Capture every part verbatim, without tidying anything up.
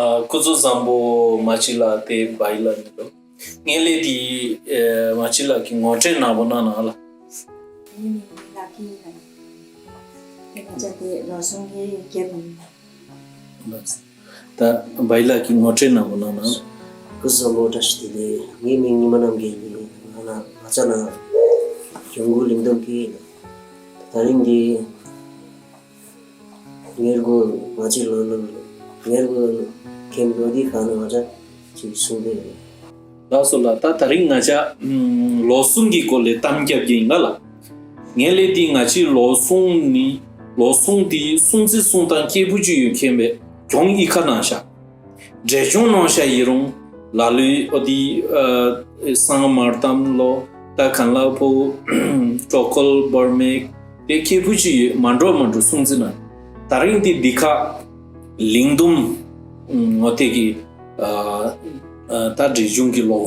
ཨ། སྐུ་གཟུགས་བཟང་པོ། མ་ཅི་ལགས་དེ་བའི་ལ་ནི་ལོ། ངས་ལས་དེ་མ་ཅི་ལགས་ཀྱི་ངོ་སྤྲོད་ནང་པོ་གནང་ན་ལ། ངའི་མིང་ལ་ཀི་ཡིན་ལ། ང་ཅག་དེ་ལོ་སོང་གི་རྒྱབ་ཡིན། ད་བའི་ལགས་ཀྱི་ངོ་སྤྲོད་ནང་པོ་གནང་ན། སྐུ་གཟུགས་བཟང་པོ། བཀྲ་ཤིས་བདེ་ལེགས། ངའི་མིང་ཉི་མ་རྣམ་རྒྱལ་ཡིན། ང་ན་ང་ཅག་ན་གྱོང་གུ་གླིང་དུམ་གི་ཡིན། ད་རིང་འདི་ཉེར་དགུ་མ་ཅི་ལོ་ལོ་ཉེར་དགུ་ཁེམ་ལོ་འདི་ག་ན་ང་ཅག་ཅིག་གསུང་དེ་ཡིན། ལགས་སོ་ལགས། ད་ད་རིང་ང་ཅག་ལོ་གསུམ་གྱི་སྐོར་ལས་གཏམ་རྒྱབ་ཀྱི་ཡིན་ལ། ངས་ལས་འདི་ང་ཅི་ལོ་གསུམ་ནི་ལོ་གསུམ་འདི་སྲུང་བརྩི་སྲུང་སྟངས་སྐྱེས་བུ་ཅིག་ཡོད་མཁན་བས་གྱོང་ཨི་ཁ་ནང་ཤ། འབྲས་ལྗོངས་ནང་ཤ་ཡི་རུང་ལ་ལུའི་ཨོ་དི་ཨ་སང་མར་དམ་ལོ། ད་གན་ལ་ཕོ། ཀྲོ་ཀོལ་བར་མེག་དེ་སྐྱེས་བུ་ཅིག་ཡོད་མ་འགྲོ་མ་འགྲོ་སྲུང་བརྩི་ན། ད་རིང་འདི་འདི་ཁ་གླིང་དུམ་ངོ་དེ་གི་ཨ་ཨ་ད་འབྲས་ལྗོངས་ཀྱི་ལོ་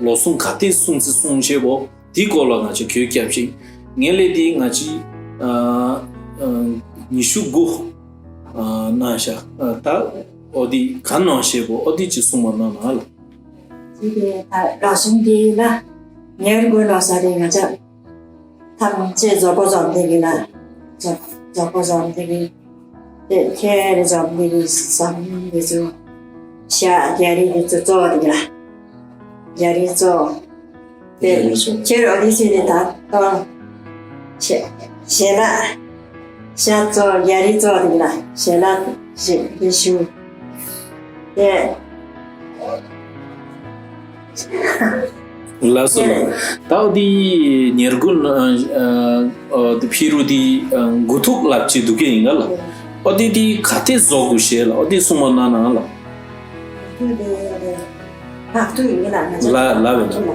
ལོ་གསུམ་ག་དེ་སྲུང་བརྩི་སྲུང་བྱེད་པོ། དེའི་སྐོར་ལ་ང་ཚོས་གོ་སྐབས་ཤིག་ངས་ལས་དེ་ང་ཅི་ཨ་ཨ་ཉི་ཤུ་དགུ་ཨ་ན་ཤ་ཨ་ད་ཨོ་དི་ག་ནང་ཤེས་པོ་ཨོ་དི་ཅི་གསུང་བ་ན་ན་ལ། ཅི་དེ་ད་ལོ་གསུམ་དེ་ལ་ཉེར་དགུ་ལོ་ས་རེ་ང་ཅག་ཐམས་ཅད་རྫོགས་པོ་རྫོགས་དེ་གི་ལ་རྫོགས་རྫོགས་པོ་རྫོགས་དེ་གི་དེ་ཁྱེད་རེ་ཛོམ་འདི་གི་བསམ་འདི་ཚོ་ཤ་རྒྱ་རི་འདི་ཚོ་གཙོ་བོ་འདི་གི་ལ་རྒྱ་རི་གཙོ་བོ་དེ་ཁྱེད་རོ་འདི་ཚོ་ནི་ད་ཏོ་ཞེ་ཞེ་ལ་ཤ་གཙོ་རྒྱ་རི་གཙོ་འདི་གི་ལ་ཞེ་ལ་ཞེ་འདི་ཞུ་དེ། ལགས་སོ་ལགས། ད་འོ་དེ་ཉེར་དགུ་ཨ་ཨ་ཨ་ཕི་རུ་དེ་ཨ་དགུ་ཐུག་ལབ་ཅིག་འདུག་གི་ཡིན་ག་ལ། འོ་དེ་དེ་ག་དེ་བཟོ་དགོས་ཞེས་ལ་འོ་དེ་གསུངས་པ་གནང་ན་ལ། བག་ཐུག་དེ་བག་ཐུག་ཡིན་གི་ལ་ང་ཚོ། ལ་ལ་བས་ན།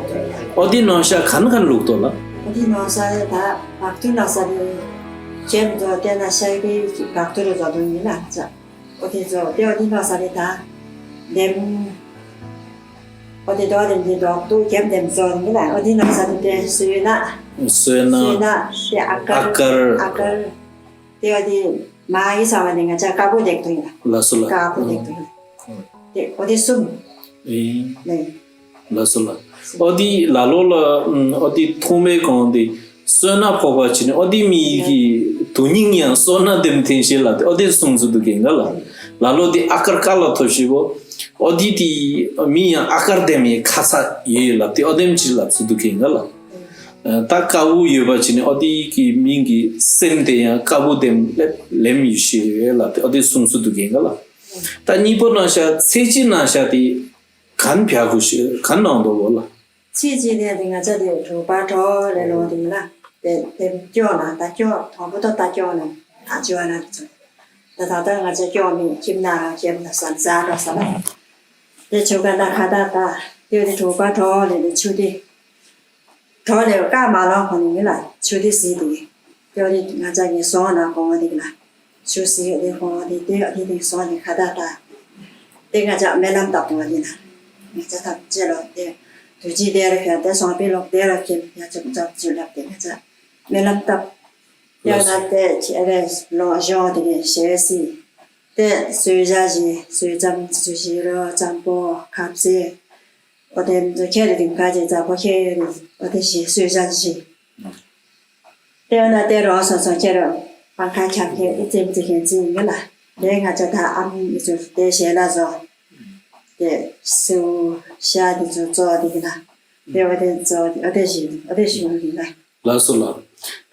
འོ་དེ་ནང་ཤ་ག་ན་ག་ན་བླུགས་ཏོ་ལ། འོ་དེ་ནང་ཤ་ད་བག་ཐུག་ནང་ཤ་དེ་ཁྱེད་ཚོ་བལྟས་ན་ཤ་གི་བག་ཐུག་རུ་བཟོ་དོན་ཡིན་ལ་ང་ཚོ། ཨོ་དེ་ཚོ་དེ་ཨོ་དེ་ནོ་ས་རེ་ད་འདེམ། ཨོ་དེ་དོ་དེ་འདི་དོག་ཏུ་རྒྱབ་འདེམ་ཚོ་ཡིན་ལ་ཨོ་དེ་ནོ་ས་རེ་དེ་སོས་ན། སོས་ན། སོས་ན་དེ་ཨ་ཀར། ཨ་ཀར། ཨ་ཀར། དེ་ཨོ་དེ་མ་ཡི་ས་བ་ནི་ང་ཅག་དཀར་པོ་དེག་ཏུ་ཡིན་ལ། ལགས་སོ་ལགས། དཀར་པོ་དེག་ཏུ་ཡིན། དེ་ཨོ་དེ་གསུམ། ཨེ། ལེ། ལགས་སོ་ལགས། ཨོ་དེ་ལ་ལོ་ལ་ཨོ་དེ་ཐོག་མའི་གོང་དེ། སོན་ན་ཕོག་པ་ཅི་ནི་ཨོ་དེ་མི་གི་དོ་སྙིང་ཡང་སོན་ན་དེམ་འཐེན་ཤེས་ལ་དེ་ཨོ་དེ་གསུང་ཚུལ་འདུག་གན་ག་ལ། ལ་ལོ་དེ་ཨ་ཀར་ཀ་ལ་ཐོབ་ཤེས་པོ། ཨོ་དེ་དེ་མི་ཡང་ཨ་ཀར་དེམ་ཡི་ཁ་ཚ་ཡོད་ལབ་དེ་ཨོ་དེམ་ཅི་ལབ་ཚུལ་འདུག་གན་ག་ལ། ད་དཀའ་བོ་ཡོད་པ་ཅི་ནི་ཨོ་དེ་གི་མི་གི་སེམས་དེ་ཡང་དཀའ་བོ་དེམ་ལེབ་ལེམ་ཡོད་ཤེས་ཡོད་ལབ་དེ་ཨོ་དེ་གསུང་ཚུལ་འདུག་གན་ག་ལ། ད་གཉིས་པོ་ན་ཤ་ཚེ་གཅིག་ན་ཤ་དེ་གན་བྱ་དགོས་ཤེས་གན་ནང་དོ་བོ་ལ། ཚེས་གཅིག་ནས་དེ་ང་ཚ་དེ་གྲོགས་པ་གྲོགས་ལས་ལོ་དེ་ལ་དེ་དེ་སྐྱོག་ན་ད་སྐྱོག་དང་པོ་ད་ད་སྐྱོག་ན་ད་ཅི་བ་ན་ཚོ་ད་ད་ད་ང་ཚ་སྐྱོག་མི་ཁྱིམ་ན་རང་ཁྱིམ་ན་ས་ཟ་རོ་ས་ལ་དེ་ཆུ་ཀ་ད་ཁ་ད་ད་དེ་དེ་གྲོགས་པ་གྲོགས་ལས་ནི་ཆུ་དེ་གྲོགས་ལས་ཀ་མ་ལོང་ཁོ་ནི་མི་ལ་ཆུ་དེ་ཟི་དེ་དེ་དེ་ང་ཚ་ངི་སོང་ན་གོང་བ་དེ་ལ། ཆུ་སི་ཡོད་དེ་ཧོ་དེ་དེ་དེ་དེ་སོང་དེ་ཁ་ད་ད། དེ་ང་ཅག་སྨོན་ལམ་བཏབ་དུ་བ་དེ་ན། ང་ཅག་ཐམས་ཅད་ལོ་དེ་དུས་ཅི་དེ་རུ་ཁྱོད་དེ་སོང་པའི་ལོག་དེ་རུ་ཁྱེད་ང་ཅག་ཙག་ཅུ་ལབ་དེ་ང་ཅག་སྨོན་ལམ་བཏབ། དེ་ན་དེ་ཁྱེད་རེ་ལོ་གཞོང་དེ་གི་ཞེ་སི། དེ་སོས་ཞ་ཞི་སོས་ཙམ་སོས་ཞི་རོ་ཙམ་པོ་ཁབ་སི། ཨོ་དེ་ཚོ་ཁྱེད་རེ་རིང་ཁ་ཅིག་ཙག་པོ་ཁྱེད་རེ་ཨོ་དེ་ཞི་སོས་ཞ་ཞི། དེ་ན་དེ་རོ་སོ་སོ་ཁྱེད་རོ་པང་ཁ་ཁྱབ་ཁྱེད་ཨི་ཙེམ་ཙི་ཁྱེད་ཙི་ཡིན་ལ། དེ་ང་ཅག་ད་ཨམ་ཨི་ཚོ་དེ་ཞེ་ལ་བཟོ། དེ་སེའུ་ཤ་དེ་ཚོ་བཙོ་དེ་གི་ལ། དེ་ཨོ་དེ་བཙོ་དེ་ཨོ་དེ་ཞི་ཨོ་དེ་ཞི་ཡིན་ལ། ལགས་སོ་ལགས།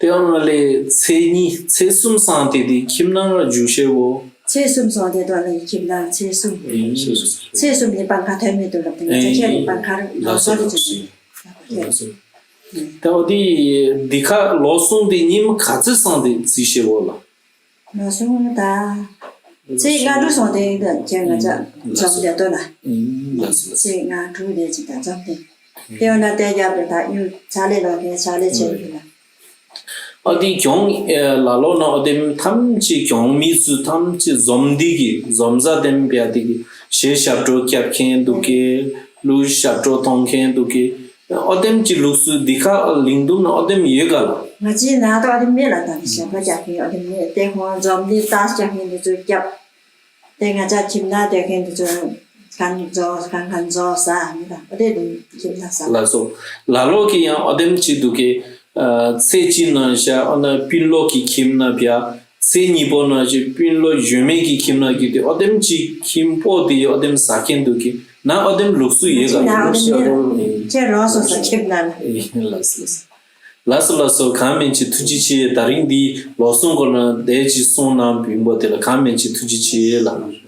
དེ་ཡང་ང་ལས་ཚེས་གཉིས་ཚེས་གསུམ་སང་དེ་དེ་ཁྱིམ་ནང་ལ་རྒྱུགས་ཤེས་བོ། ཚེས་གསུམ་སང་དེ་དོ་ལ་ཁྱིམ་ནང་ཚེས་གསུམ། ཨེ་ཚེས་གསུམ། ཚེས་གསུམ་ནི་པང་ཁ་ཐོན་མི་འདུག་ལབ་དེ་ང་ཚ་ཁྱེད་རེ་པང་ཁ་ལགས་སོ་ལགས་སོ། ད་འོ་དེ་འདི་ཁ་ལོ་གསུམ་དེ་ཉིན་ག་ཚོད་སང་དེ་རྩིས་ཤེས་བོ་ལ། ལོ་གསུམ་ད། ཚེས་ལྔ་དྲུག་སོང་དེ་ཡིན་ད་ཁྱེད་ང་ཅག་འཛོམས་བསྡད་དོ་ལ། ལགས་སོ་ལགས། ཚེས་ལྔ་དྲུག་དེ་ཅིག་ད་འཛོམས་དེ། དེ་འོ་ན་དེ་རྒྱབ་རེ་ད་ཡུལ་ཕྱག་ལས་ལོ་ཁའི་ཕྱག་ལས་བྱེད་དགོས་ལ། ཨ་དེ་གྱོང་ལ་ལོ་ན་ཨ་དེམ་ཐམས་ཅད་གྱོང་མི་ཚུ་ཐམས་ཅད་འཛོམས་འདི་གི་འཛོམས་ས་དེམ་བྱ་དེ་གི་ཞེ་ཞབས་བྲོ་རྒྱབ་མཁན་འདུག་གི་ལུས་ཞབས་བྲོ་གཏོང་མཁན་འདུག་གི་ཨོ་དེམ་གྱི་ལུགས་སྲོལ་འདི་ཁ་གླིང་དུམ་ན་ཨོ་དེམ་ཡོད་ག་ལ། ང་ཅི་ན་ད་ཨོ་དེམ་མེད་ལ་ད་ནི་ཞབས་བྲོ་རྒྱག་མཁན་ཨོ་དེམ་མེད་དེ་ཧོང་འཛོམས་འདི་ལྟ་རྒྱག་མཁན་འདི་ཚོ་རྒྱབ། དེ་ང་ཅག་ཁྱིམ་ནང་བསྡད་མཁན་དེ་ཚོ་གང་རྫོགས་གང་གང་རྫོགས་ཟ་མི་དང་ཨ་དེ་དུ་ཁྱིམ་ནང་ཟ། ལགས་སོ། ལ་ལོ་གི་ཡང་ཨ་དེམ་ཅིག་འདུག་གི། ཨ། ཚེས་གཅིག་ནང་བཞག་ཨ་ན་པིན་ལོག་གི་ཁྱིམ་ནང་བྱ། ཚེས་གཉིས་པོ་ནང་བཞིན་པིན་ལོག་གཞོན་མེད་ཀྱི་ཁྱིམ་ནང་གི་དེ་ཨ་དེམ་ཅིག་ཁྱིམ་པོ་དེ་ཨ་དེམ་ཟ་མཁན་འདུག་གི། ན་ཨ་དེམ་ལུགས་སུ་ཡོད་ག་ན་ཨ་དེམ་ཡོད་རེད། ཁྱེད་ལོགས་སོ་ཟ་ཁྱིམ་ནང་ལ། ལགས་སོ་ལགས་སོ། ལགས་སོ་ལགས་སོ། གང་མིན་ཅི་ཐུགས་རྗེ་ཆེ། ད་རིང་འདི་ལོ་གསུམ་སྐོར་ལ་དེ་ཅི་གསུང་གནང་བིན་པོ་དེ་ལ་གང་མིན་ཅི་ཐུགས་རྗེ་ཆེ་ལགས།